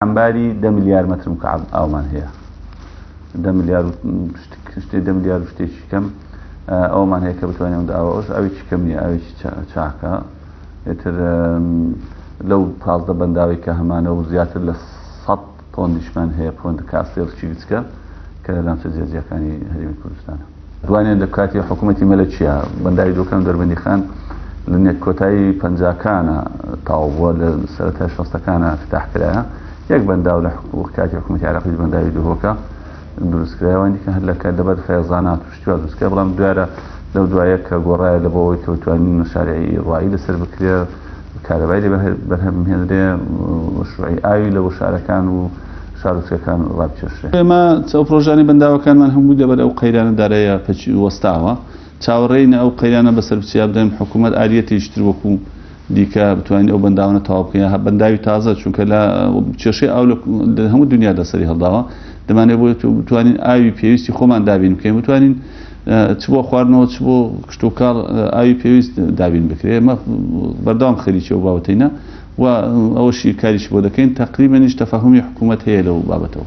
عەمباری دە ملیار مەتر مکعب ئاومان هەیە، دە ملیار و شتێ، دە ملیار و شتێکی کەم ئەومان هەیە کە بتوانین ئەو ئاوە، ئەوش ئاوێکی کەم نییە، ئاوێکی چاکە. ئیتر لەو 15 بەنداوی کە هەمانە و زیاتر لە 100 پۆندیشمان هەیە، پۆند کاسێڵکی گچکە کە لە ناوچە جیاجیاکانی هەرێمی کوردستانە. دوانێ لە کاتی حکوومەتی مەلەکیە بەنداوی دوکان و دەربەندیخان لە نێک کۆتایی پەنجاکانە تاو بووە، لە سەرەتای شەستەکانە افتتاح کرایە. یەک بەنداو لە کاتی حکوومەتی عێراقیش بەنداوی دهۆکە دروست کرایە، وانی کە هەر لە کە لەبەر فەیەزانات و شتی وا دروست کرا. بەڵام دوارە لەو دوایە کە گۆڕایە لە بۆ ئەوەی کە بتوانین مەشاریعی ڕایی لەسەر بکرێ، کارەبای لێ بەرهەم بهێنرێ، مەشروعی ئاوی لە بۆ شارەکان و شارۆچکەکان ڕابکێشرێ. ئێمە ئەو پرۆژانەی بەنداوەکانمان هەمووی لەبەر ئەو قەیرانە دارایە پەکی وەستاوە، چاوەڕێین ئەو قەیرانە بەسەر بچێ یا بدەین حکوومەت ئالیەتێکی تر وەکوو دیکە بتوانین ئەو بەنداوانە تەواو بکەین یا بەنداوی تازە، چونکە لە کێشەی ئاو لە هەموو دنیادا سەری هەڵداوە. دەمانەوێت بۆ بتوانین ئاوی پێویستی خۆمان دابین بکەین، بتوانین چ بۆ خواردنەوە چ بۆ کشتوکاڵ ئاوی پێویست دابین بکرێ. ئێمە بەردەوام خەریکی ئەو بابەتەینە و ئەوەشی کاریشی بۆ دەکەین، تەقریبەنیش تەفەهومی حکوومەت هەیە لەو بابەتەوە.